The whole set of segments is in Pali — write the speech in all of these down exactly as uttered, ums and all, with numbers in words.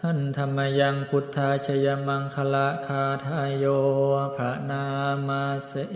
Handa mayaṃ buddhajayamaṅgalagāthāyo bhaṇāma se.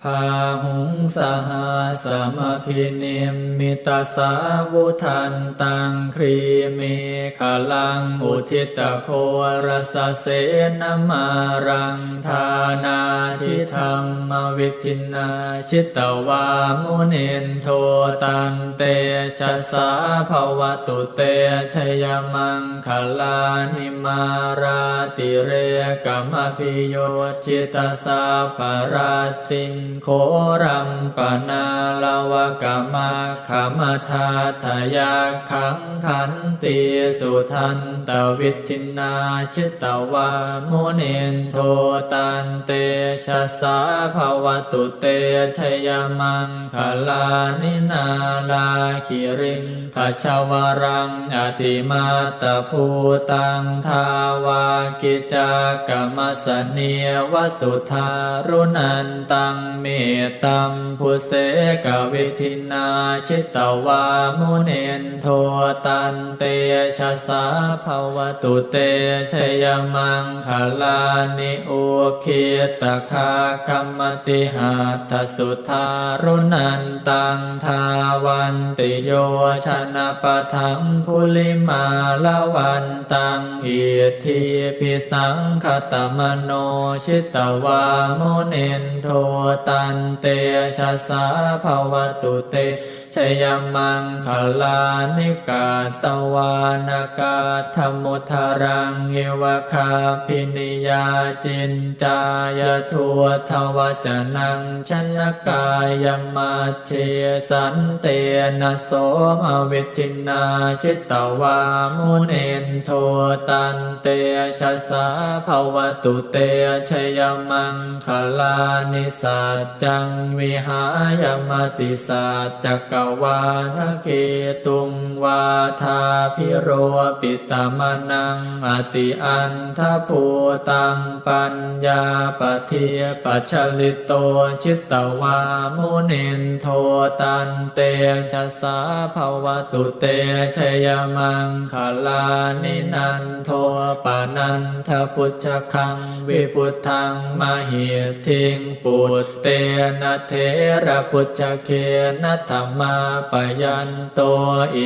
Bāhuṃ sahassamabhinimmitasāvudhantaṃ, grīmekhalaṃ uditaghorasasenamāraṃ, dānādidhammavidhinā jitavā munindo, tantejasā bhavatu te jayamaṅgalāni. Mārātirekamabhiyujjhitasabbarattiṃ, ghorampanāḷavakamakkhamathaddhayakkhaṃ, khantīsudantavidhinā jitavā munindo, tantejasā bhavatu te jayamaṅgalāni. Nāḷāgiriṃ gajavaraṃ atimattabhūtaṃ, dāvaggicakkamasanīva sudāruṇantaṃ, mettambusekavidhinā jitavā munindo, tantejasā bhavatu te jayamaṅgalāni. Ukkhittakhaggamatihatthasudāruṇan taṃ, dhāvantiyojanapathaṅgulimālavantaṃ, iddhībhisaṅkhatamano jitavā munindo, tantejasā bhavatu te jayamaṅgalāni. Katvāna kaṭṭhamudaraṃ iva gabbhinīyā, ciñcāya duṭṭhavacanaṃ janakāyamajjhe, santena somavidhinā jitavā munindo, tantejasā bhavatu te jayamaṅgalāni. Saccaṃ vihāya matisaccakavādaketuṃ, vādābhiropitamanaṃ atiandhabhūtaṃ, paññāpadīpajalito jitavā munindo, tantejasā bhavatu te jayamaṅgalāni. Nandopanandabhujagaṃ vibudhaṃ mahiddhiṃ, puttena therabhujagena damāpayanto,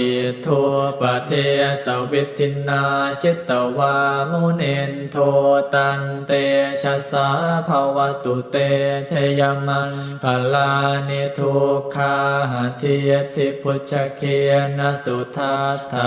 iddhūpadesavidhinā jitavā munindo, tantejasā bhavatu te jayamaṅgalāni. Duggāhadiṭṭhibhujagena sudaṭṭha